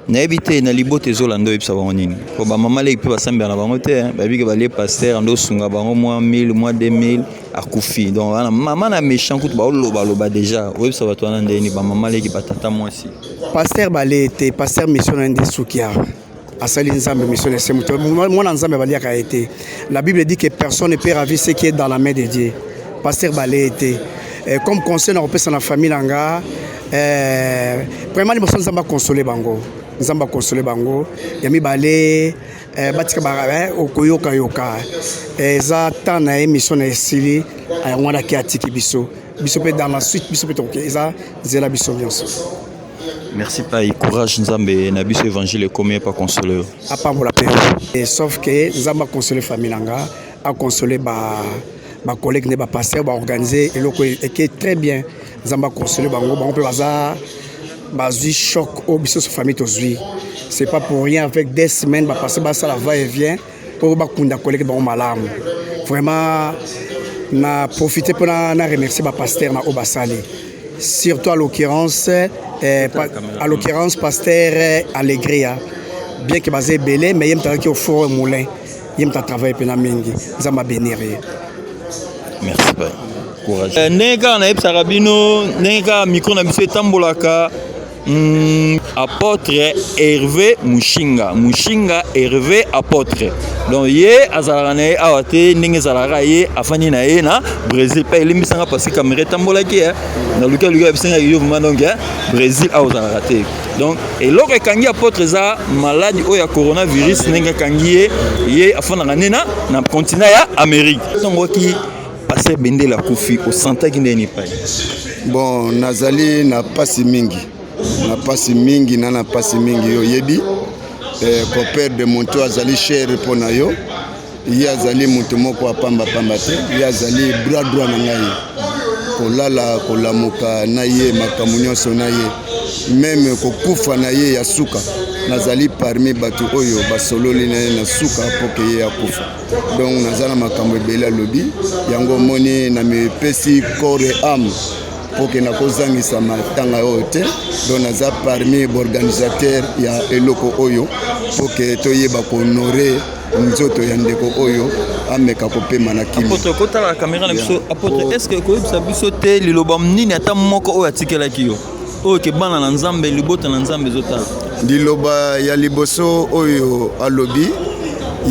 Nayebi te na libota ezolanda oyebisa bango nini, po bamama leki mpe basambela na bango te, bayebi ke balie pasteur ando osunga bango mwa 1000 mwa 2000 akufi. Donc wana mama na méchant kutu baolobaloba déjà, oyebisa bato wana ndeni bamama leki batata mwasi. Pasteur balie te, pasteur mission na nde suki awa. Asali Nzambe mission na se moto mwana Nzambe baliaka ye te. La Bible dit que personne ne peut ravir ce qui est dans la main de Dieu. Pasteur balie te. Comme conseil na kopesa na famille na nga, vraiment liboso Nzambe akonsole bango. Nzambe akonsole bango. Ya mibale, batika ba okoyoka yoka. Eza temps na ye mission na esili, yango wana ke atiki biso. Biso pe dans la suite, biso pe tokoki eza nzela biso nyonso. Merci Pai, courage Nzambe na biso évangile ekomi pa consoler. Apambola pe. Et sauf que Nzambe a consoler famille nanga, a consoler ba ba collègue ne ba pasteur ba organiser eloko eke très bien. Nzambe a consoler bango, bango pe baza bazui choc au biso famille tozui. C'est pas pour rien avec des semaines ba passer ba sala va et vient pour ba kunda collègue bango malamu. Vraiment na profiter pour na remercier ba pasteur na obasali. Surtout à l'occurrence, à l'occurrence pasteur Allegria, bien que basé belé, mais il y a au four et moulin, il y a travaillé pena mingi, Nzambe a bénir. Merci pai. Courage. Ndenge kaka nayebisaka bino, ndenge kaka micro na biso etambolaka, apôtre Hervé Mushinga, Mushinga Hervé apôtre. Donc ye azalaka na ye awa te, ndenge ezalaka ye afandi na ye na Brésil. Pa elimbisanga parce que caméra etambolaki, na luka luka bisenga yo vraiment donc Brésil awa ozalaka te. Donc eloko ekangi apôtre eza maladie oyo ya coronavirus, ndenge ekangi ye, ye afandaka nde na continent ya Amérique. Tongoki Pasteur Bendele akufi, osantaki ndenge nini pai? Bon, nazali na pasi mingi, na pasi mingi na pasi mingi. Yo oyebi koperdre moto azali cher mpo na yo. Ye azali moto moko apambapamba te, ye azali bras droit na ngai, kolala kolamuka na ye, makambo nyonso na ye, même kokufa na ye ya suka, nazali parmi bato oyo basololi na ye na suka mpo ke ye akufa. Donc naza na makambo ebele alobi yango, omoni na mipesi corps et âme mpo ke nakozangisa matanga oyo te. Donc naza parmi baorganisateur ya eloko oyo mpo ke toyeba kohonorer nzoto ya ndeko oyo ameka kopema na kimia. Apôtre, kotala caméra na biso. Apôtre, est ce que koyebisa biso te liloba nini ata moko oyo atikelaki yo, oyo ke bana na Nzambe, libota na Nzambe ezotala? Liloba ya liboso oyo alobi,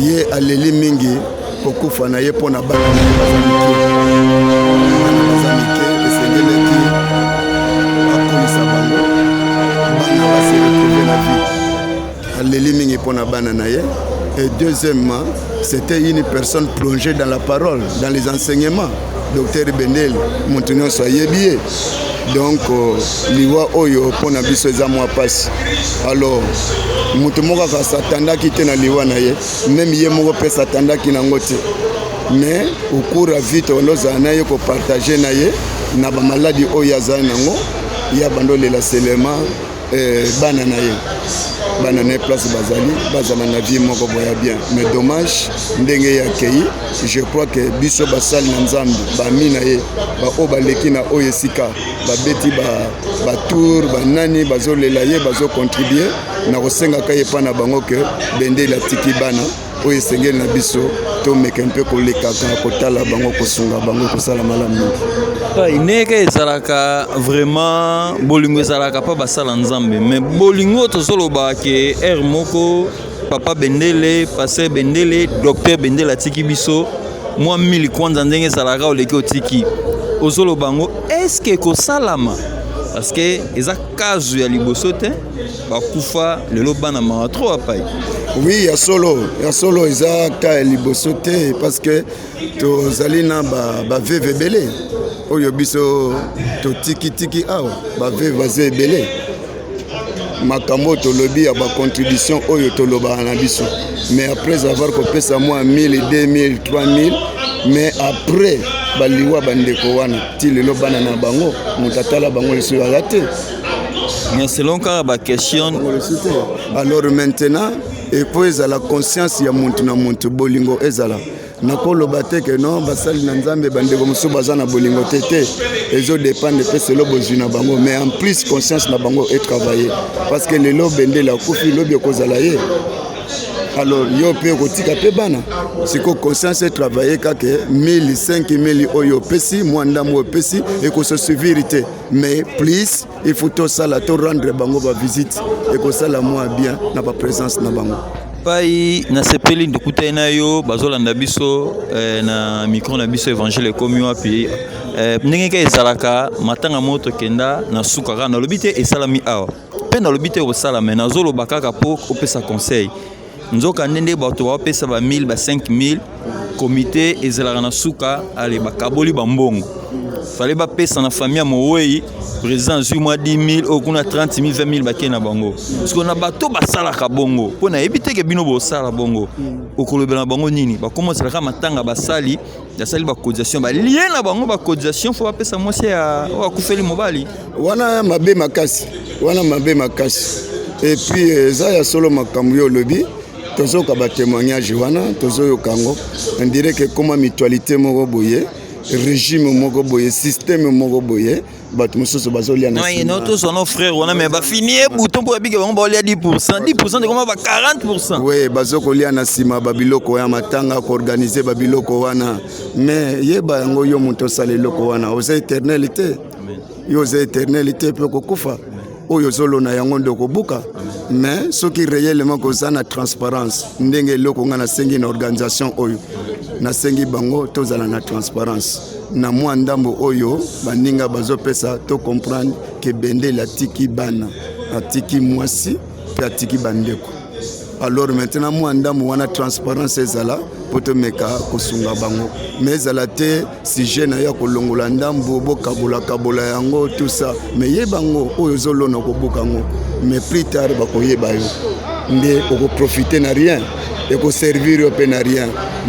ye aleli mingi kokufa na ye mpo na bana na ye baza mike. Bana baza mike, esengelaki akolisa bango, bana base retrouve na vie. Aleli mingi mpo na bana na ye. Et deuxièmement, c'était une personne plongée dans la parole, dans les enseignements. Docteur Bendel, moto nyonso ayebi ye. Donc liwa oyo mpo na biso eza mwa mpasi. Alors moto moko kaka s'attendaki te na liwa na ye, même ye moko mpe s'attendaki nango te. Mais au cours ya vie tobanda ozala na ye, kopartager na ye na bamaladi oyo azali nango, ye abanda olela selema bana na ye, bana na ye place bazali, bazala na vie moko boya bien. Mais dommage ndenge ye akei. Je crois que biso basali na Nzambe, bami na ye, baoyo baleki na oyo esika babeti batour, banani bazolela ye, bazocontribuer na kosengaka ye epa na bango ke Bendele atiki bana oyo esengeli na biso tomeka mpe kolekaka kotala bango, kosunga bango, kosala malamu mingi. Ndenge ezalaka vraiment, bolingo ezalaka mpa basala Nzambe, mais bolingo tozoloba ke aire moko papa Bendele, pasteur Bendele, docteur Bendele atiki biso mwa mili kwanza. Ndenge ezalaka, oleki otiki, ozoloba yango, est-ce ekosalama? Parce que eza kazu ya liboso te, bakufa lelo bana, mawa trop apai. Oui, ya solo, ya solo, eza ka ya liboso te, parce que tozali na baveuve ebele oyo biso totikitiki awa. Baveuve baza ebele. Makambo oyo tolobi ya bacontribution oyo tolobaka na biso, mais après avoir kopesa mwa 1000, 2000, 3000, mais après baliwa bandeko wana, ti lelo bana na bango, moto atala bango lisusu aza te. Mais selon kaka baquestion. Alors maintenant epo ezala conscience ya muntu na muntu, bolingo ezala. Nakoloba te ke non, basali na Nzambe, bandeko mosusu baza na bolingo te. Te, ezodépendre mpe selo bozwi na bango, mais en plus conscience na bango etravaille, parce que lelo Bendele akufi, lobi ekozala ye. Alors yo mpe okotika mpe bana. Sikoyo conscience etravaille kaka 1000, 5000 oyo opesi, mwa ndambo oyo opesi ekosuffire te, mais plus il faut tosala, torendre bango bavisite, ekosala mwa bien na baprésence na bango. Pai, nasepeli ndokutani na yo. Bazolanda biso na micro na biso Évangile ekomi wapi. Ndenge kaka ezalaka, matanga moko tokenda na suka kaka, nalobi te esalami awa mpe nalobi te kosala, me nazoloba kaka mpo opesa conseil. Nzoka nde nde bato baopesa ba 1000, ba 5000, komite ezalaka na suka, ale bakaboli bambongo, fale bapesa na famille ya mowei. Président azwi mwa 10 000, oyo kuna 30 000, 20 000, bakei na bango. Siko na bato basalaka bongo, mpo nayebi te ke bino bosala bongo, okolobela na bango nini? Bakoma ozalaka matanga, basali basali bacotisation, balie na bango bacotisation, fo bapesa mwasi ya oyo akufeli mobali. Wana mabe makasi, wana mabe makasi. Et puis eza ya solo makambo yo olobi, tozoyoka batémoignage wana, tozoyoka yango. On dirait ke ekóma mutualité moko boye, régime moko boye, système moko boye, bato mosusu bazolia na nsima. Tozwa no frère wana, me bafini ye bouton mpo babike bango baolia 10, 10 ekoma ba 40. We, bazokolia na nsima babiloko ya matanga, koorganiser babiloko wana. Mais yeba yango, yo moto osala eloko wana, oza éternel te. Yo oza éternel te, mpe okokufa. Oyo ozolona, yango nde okobuka. Mais soki réellement koza na transparence, ndenge eloko ngai nasengi na organisation oyo, nasengi bango tozala na transparence na mwa ndambo oyo baninga bazopesa, to comprendre ke Bendele atiki bana, atiki mwasi mpe atiki bandeko. Alors maintenant mwa ndambo wana, transparence ezala mpo tomeka kosunga bango, mais ezala te sujet na yo ya kolongola ndambo, bokabolakabola yango, tout ça. Mais yeba yango, oyo ozolona kobuka yango, mais plus tard bakoyeba yo nde okoprofite na rien, ekoservir yo mpe na rien.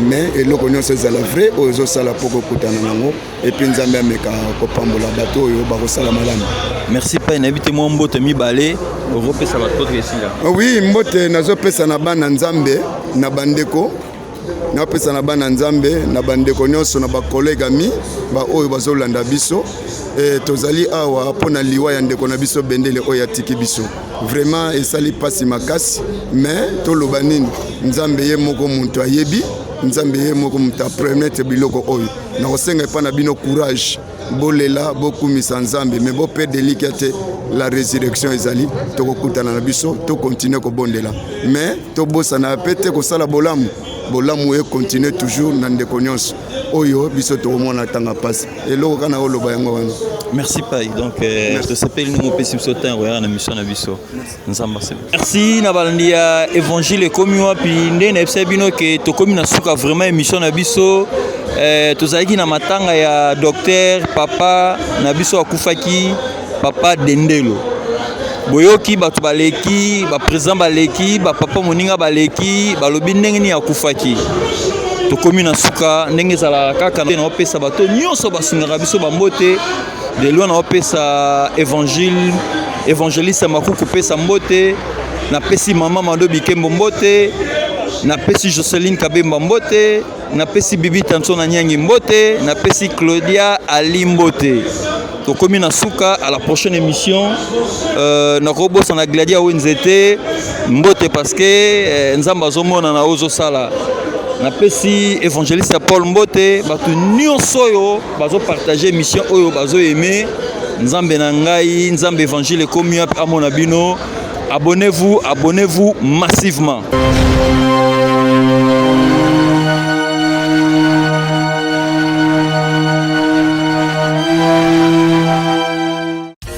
Mais eloko nyonso ezala vrai oyo ozosala mpo kokutana nango, et puis Nzambe ameka kopambola bato oyo bakosala malamu. Merci pai. Nayebi te, mwa mbote mibale okopesa bato to esila? Oui, mbote nazopesa na bana Nzambe, na bandeko, napesa na bana Nzambe, na bandeko nyonso, na bacollègue, ami baoyo bazolanda biso. Tozali awa mpo na liwa ya ndeko na biso Bendele oyo atiki biso. Vraiment esali mpasi makasi, mais toloba nini? Nzambe ye moko moto ayebi, Nzambe ye moko moto apermettre biloko oyo. Nakosenga epai na bino courage, bolela, bokumisa Nzambe, mais boperdre elikya te. La résurrection ezali, tokokutana na biso. Tokontinue kobondela, mais tobosana mpe te kosala bolamu. Bolamu ekontinue toujours na ndeko nyonso oyo biso tokomona ntanga mpasi. Eloko kaka na oloba yango wana. Merci pai. Donc tosepeli ndenge opesi biso ntango koyaka na mission na biso. Nzambe asepeli. Merci na balandi ya Évangile Ekomi Wapi. Nde nayebisa bino ke tokomi na suka vraiment émission na biso. Tozalaki na matanga ya docteur, papa na biso akufaki, papa Dendelo. Boyoki bato baleki, baprésident baleki, bapapa moninga baleki, balobi ndenge nini akufaki. Tokomi na suka ndenge ezalaka kaka. Naopesa bato nyonso basungaka biso bambote de loin. Naopesa évangile, évangéliste Makuku, pesa mbote. Napesi mama Mado Bikembo mbote, napesi Joseline Kabemba mbote, napesi Bibi Tanso na Nyangi mbote, napesi Claudia Ali mbote. Tokomi na suka, à la prochaine émission. Nakobosana Gladia Wenze te, mbote, parce que Nzambe azomona na ozosala. Napesi évangéliste Paul mbote. Bato nyonso oyo bazopartage émission oyo, bazoaime, Nzambe na ngai, Nzambe Évangile Ekomi Wapi amona bino. Abonnez-vous, abonnez-vous massivement.